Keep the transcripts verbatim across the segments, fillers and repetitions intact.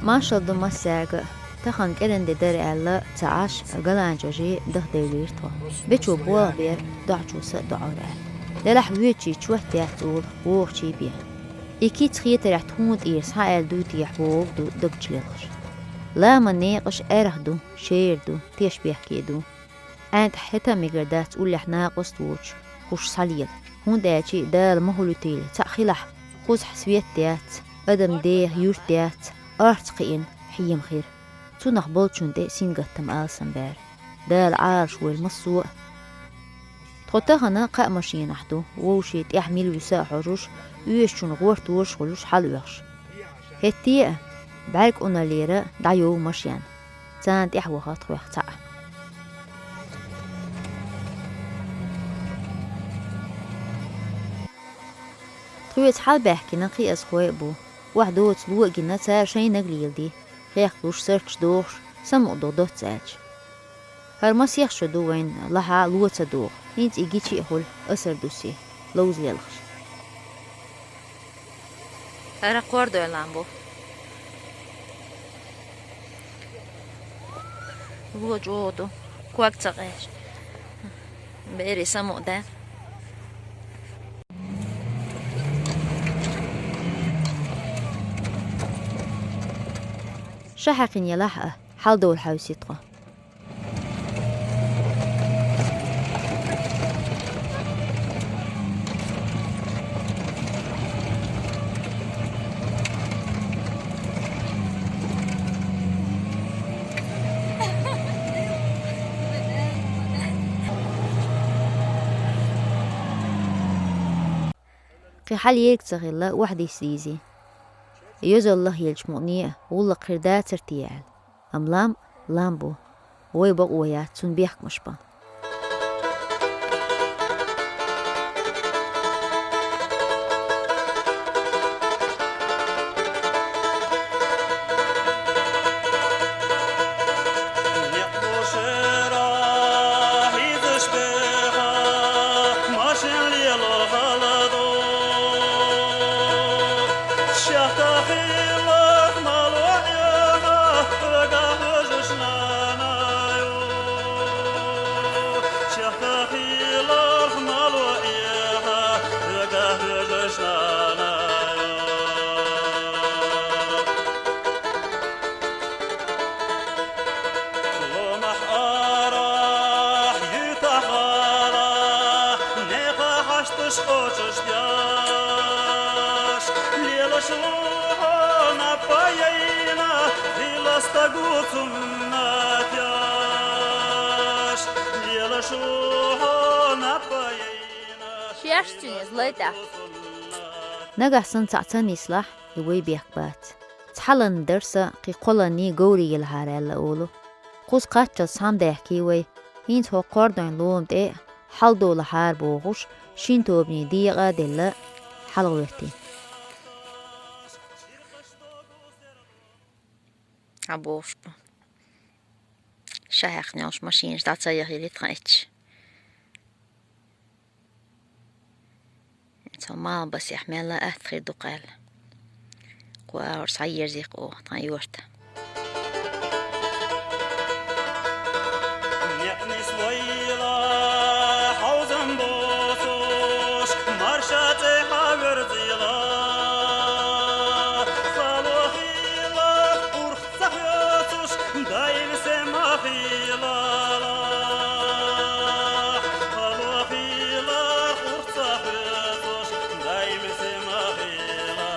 Маршал ду массаьрга а, тахана кӀиран де дара аьлла ца Ӏаш, ГаланчӀожий даха девлира тхо. Бечо болх бера, доӀачо са а доӀар аьлла. Делахь воьдучий чот яц олу, вогӀучий бен. И кица хетарехь тхуна тӀера схьа аьлла дуй техьа бохург ду дагчу лелхаш. Ламан некъаш аьрха ду, шера ду, тешнабехке ду. ӀаьнтӀахь хӀета а мегар дац уллехь накъост воцуш, хӀуш схьалела. ХӀунда аьлча Дала ма хуьлуьйтийла, цхьаъ хилахь, кхузахь свет яц, адам деха юрт яц, орца кхиъна хьема хир. Цунах болчунна тӀе сингаттам алсам баьра. Дала Ӏалаш войла массо а. Тхо тахана кхаа машенахь ду, вовшийн тӀаьхьа мила вуьсу а хьожуш, оьшучунна гӀорта вожаш а хуьлуш хьалаоьхуш. ХӀетте а, бӀаьрг Ӏуналлера дӀайову машен. Царна тӀаьхьа ваха тхоьх цхьаъ. Тхоьца хьалабаьхкина кхиазхой а бу. Охьадоцу ло а гина, цара шайнаг а лелади, хехкалуш, саркаш дохуш, самукъадо доцца аьлча. ХӀара масех шо ду вайна лахьа ло ца доху, хӀинца и гичи а хуьлу, асар дуси, ловза лелхаш. ХӀара кхордой лам бу. Ло чӀогӀа ду, ког ца къеш. Бери самукъадаьлла. Ша хьаькхина елахь а, хьалдовла хьаьвсира тхо. Кхин хьал ерг ца хилла, охьадисса дийзи. Йозалла лахъеллачу мукъане а гӀуллакх хир дацара те аьлла. Амма лам, лам бу. Вай бакъо яц цунна бехкамаш бан. Ломахь арахь, юьтахь гӀалахь, нехан хьашташ кхочуш деш, лелаш ву хьо наб а яйна, хила стаг ву цунна теш. Лелаш ву хьо наб а яйна. Шаьш цуьнан иза лай тӀехь. Нагахь санна цхьаъ ца нислахь, и вай бехк бац. Цхьаланна дар сан, кхин кхоланний говрий елахьара аьлла олу. Кхуза кхаччалц схьа ма даьхкий вай, хӀинца хӀокху кхордойн лома тӀе хьалдолахьара бохуш, шина тобане декъа а делла, хьалагӀоьртий. Хьан бохуш бу? Ша хьаькхна йолуш машинаш дӀа ца яхийла тхан эцча. Цо малан басехь мелла атта хир ду кхаьлла. Кху агӀор схьаерзийх оха тхан юьрта. Некънис вайла, хьовзам боцуш, марша цӀе хьаверзийла. Хало хила, урх ца хьоьцуш, даим сема хилала. Хало хила, урх ца хьоьцуш, даим сема хилала.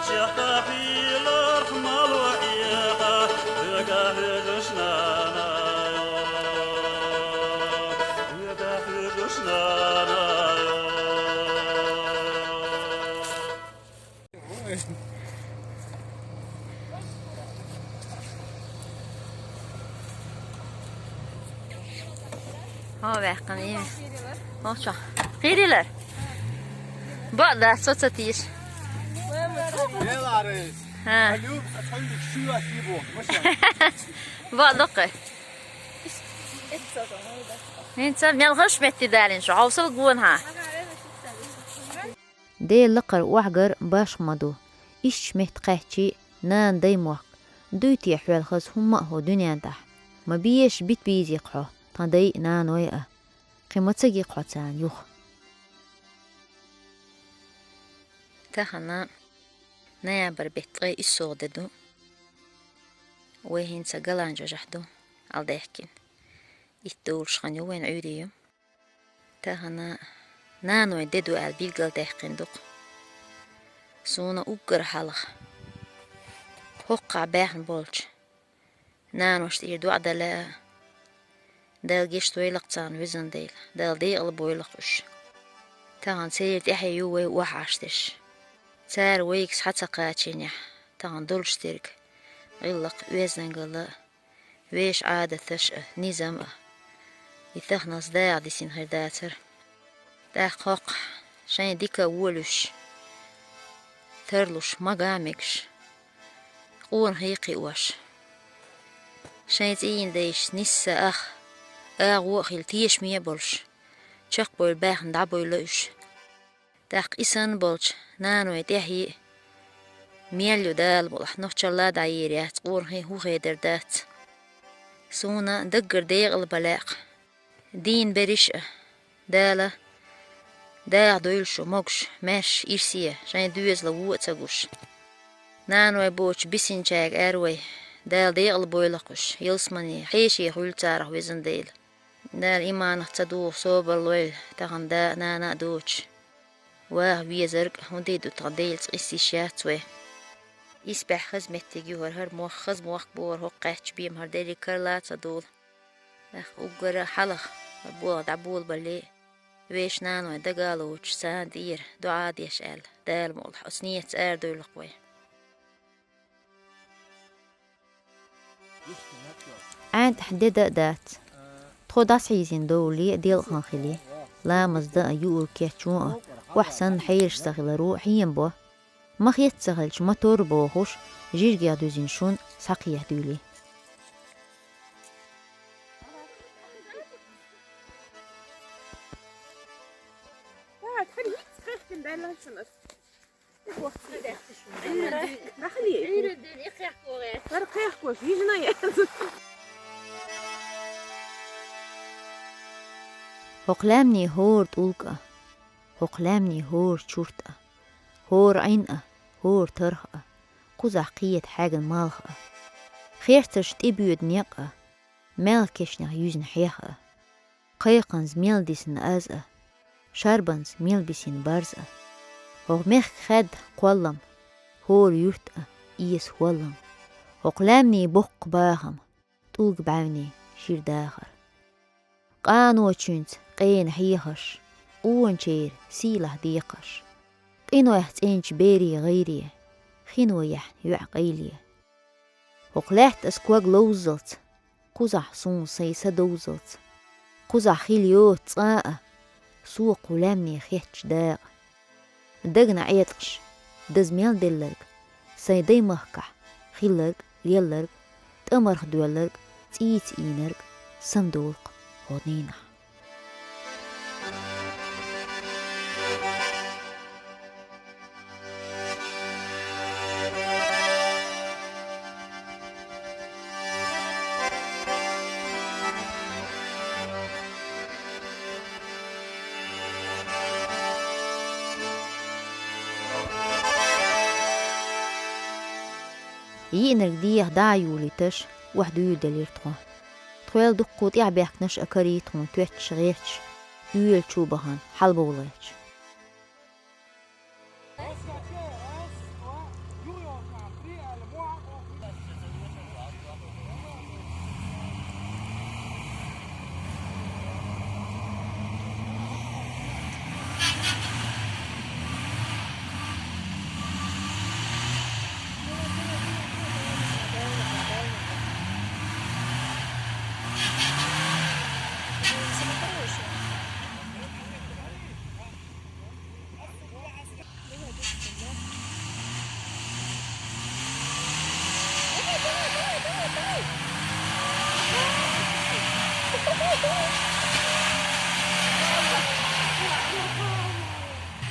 Чехка хиларх мало эха, хьоьга хьоьжуш нана йо. Хьоьга хьоьжуш нана йо. Хьо ваьккхина, йий? Хьо чохь. Кхийрилар? Бакъ дац, со ца тийша. ХӀа. Бакъ доккхий. ХӀинца мел хӀорш метте далийна шу, хьовсал гонахьа. Делан лакхара охьагар башха ма ду. Ишттача метта кхаьччи нана дай мохк, дуй те хьоьл хаза хӀумма а хӀу дуьнен тӀехь. Ма беша бита бийзи-кх хьо, тхан дай а, наной а. Кхин ма ца ги-кх хьо царна юха. Тахана ноябрь беттан ткъе иссалгӀа де ду. Вай хӀинца Голланд жожахь ду, ала даьхкина. Итт долуш хан ю вайн Ӏуьйре ю. Тахана наной де ду аьлла билгалдаьккхина ду-кх. Суна уггар хьалха хӀокхахь баьхна болчу наношна тӀера доӀа дала а, Дала гечдойла-кх царна, везан Дела, Дала декъалбойла-кх уьш. Тахана церан тӀаьхье ю вай охьа Ӏаш дерш. Цара вайга схьа ца кхачийнехь, тахана долуш дерг гӀиллакх, оьздангалла а, вешан Ӏадаташ а, низам а, и таханалц дагӀа дисина хир дацара. ТӀаккха хӀокхахь шайн дика а волуьйш, тарлуш, мага а мегаш, къонахий кхиош, шайн цӀийнан дайшца нисса ах, агӀо а хилла тешаме а болуш, чекхбевлла баьхна дӀабевлла уьш. ТӀаккха и санна болчу наной тӀаьхье мел ю Дала мукъалахь, нохчалла а дӀаер яц, къонахий хӀун хедар дац. Суна даггара декъала бан лаьа-кх. Дийна берриш а, Дала дагӀа дойла шу могуш, маьрша, ирсе, шайн доьзалан вон а ца гуш. Наной боцуш бисинчаьрга аьлла вай, Дала декъалбойла-кх уьш, ялсамане хьеше хуьлда царах, везан Дела. Дала иманах ца дугӀу собар лойла тахана да а, нана а доцуш. Ваха везарг а, хӀун дийр ду тхан Делаца, къийса йиш яц вай. Исбаьхьа хаза меттиг ю хӀара, хӀара мох, хаза мохк бу хӀара, хӀокху кхаьчча бен хӀара дерриг карла а ца долу. Эх, уггара хьалха хӀара болх дӀаболабале, вешан наной дага а лоцуш, царна тӀера доӀа а деш аьлла, Дала мукъалахь, оцу неца арадойла-кх вай. ГӀантӀехь де дан а дац. Тхо дӀасахьийзина довлале а, делкъан хиле, ламаз дан а, юург кечъян а, охьа санна хьелаш ца хиларо хьема бо. Ма хетта ца хилча, мотор а бохуш, жиргех дуьзина шун схьакхехьа дуьйлий. ХӀокху лаьмнийн хӀора тӀулг а, хӀокху лаьмнийн хӀора чурт а, хӀора Ӏин а, хӀора тарх а, кхузахь кхета хьаьгна малх а, херцарш тӀебоьду некъ а, маьлхан кешнех юьзна хьех а, кхайкханца мел дисина аз а, шарбанца мел бисина барз а. ХӀокху мехкан хаьдда кхоллам, хӀора юрт а, эса хӀоллам, хӀокху лаьмнийн боккха бахам, тӀулг бӀаьвнийн шира дахар. Къаночуьнца къена хьехарш, къоначеран сийлахь декхарш, къинойх цӀеначу берийн гӀайре, хино яьхьна йоьӀан къайле. ХӀокху лаьтта ас ког ловззалц, кхузахь суна сайн са довззалц, кхузахь хила йоцу цкъа а, со кху лаьмне хеттачу дакъа. Дагна Ӏеткъаш, даза мел делларг, сайн даймахкахь хилларг, лелларг, тӀамарх доьлларг, цӀийца ийнарг, самадолу-кх хӀокху дийнахь. Йиънарг деха дӀа а юлийташ, охьадуьйладелира тхо. Тхоьл дуккха тӀаьхьабаьхкинарш а карий тхуна коьртачу гӀерташ, оьла чу бахана хьалабовлийча.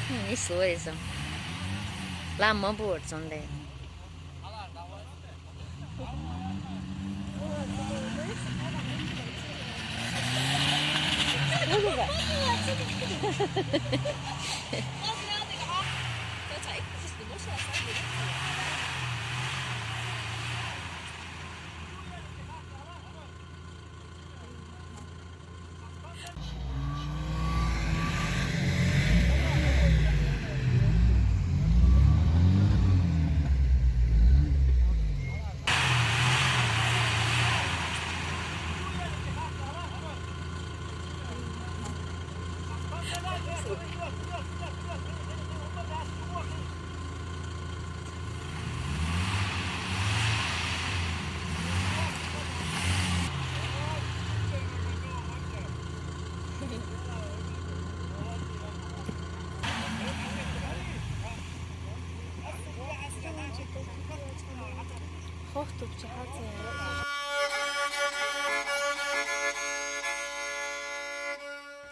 М, и слоизом. Ла ма бора цундела.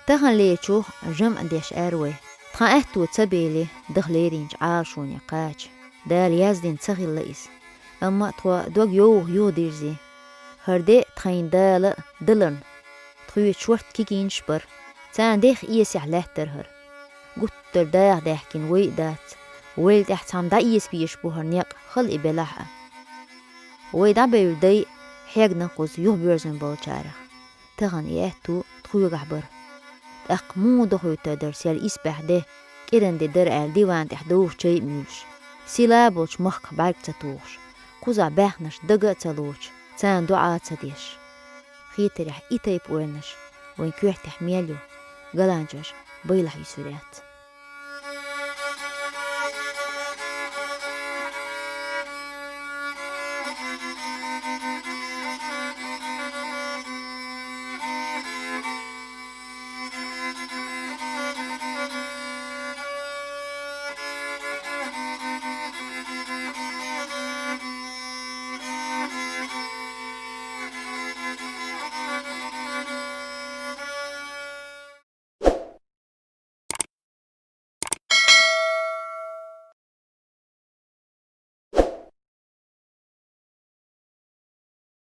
Тахан лечух жамӀ деш ара вай. Тхан аьтту ца бели, даха леринчу Ӏалашоне кхача. Дала яздина ца хилла иза. Амма тхо дог йовха юхадирзи. ХӀара де тхайн Дала а даларна. Тхоьца шорта кегийнаш бара. Царна дех эсехь лаьттара хӀара. Гуттар даха даьхкина вай а дац. Вайл тӀехь цхьамма дӀаэца безаш бу хӀара некъ, хала и белахь а. Вай дӀабевлла дай хьегна кхуза юхабоьрзина болчарах. Тахан и аьтту тхоьгахь бара. ТӀаккха муха дохуьйтур дара сел исбаьхьа де, кӀиран де дара аьлла диван тӀехь довха чай а муьйлуш. Сила болчу махках бӀаьрг ца тухуш, кхузахь баьхнарш дага а ца лоцуш, царна доӀа а ца деш. Хетарехь и тайпа ойланаш вайн коьртехь мел ю, галанчош байлахь юьсур яц.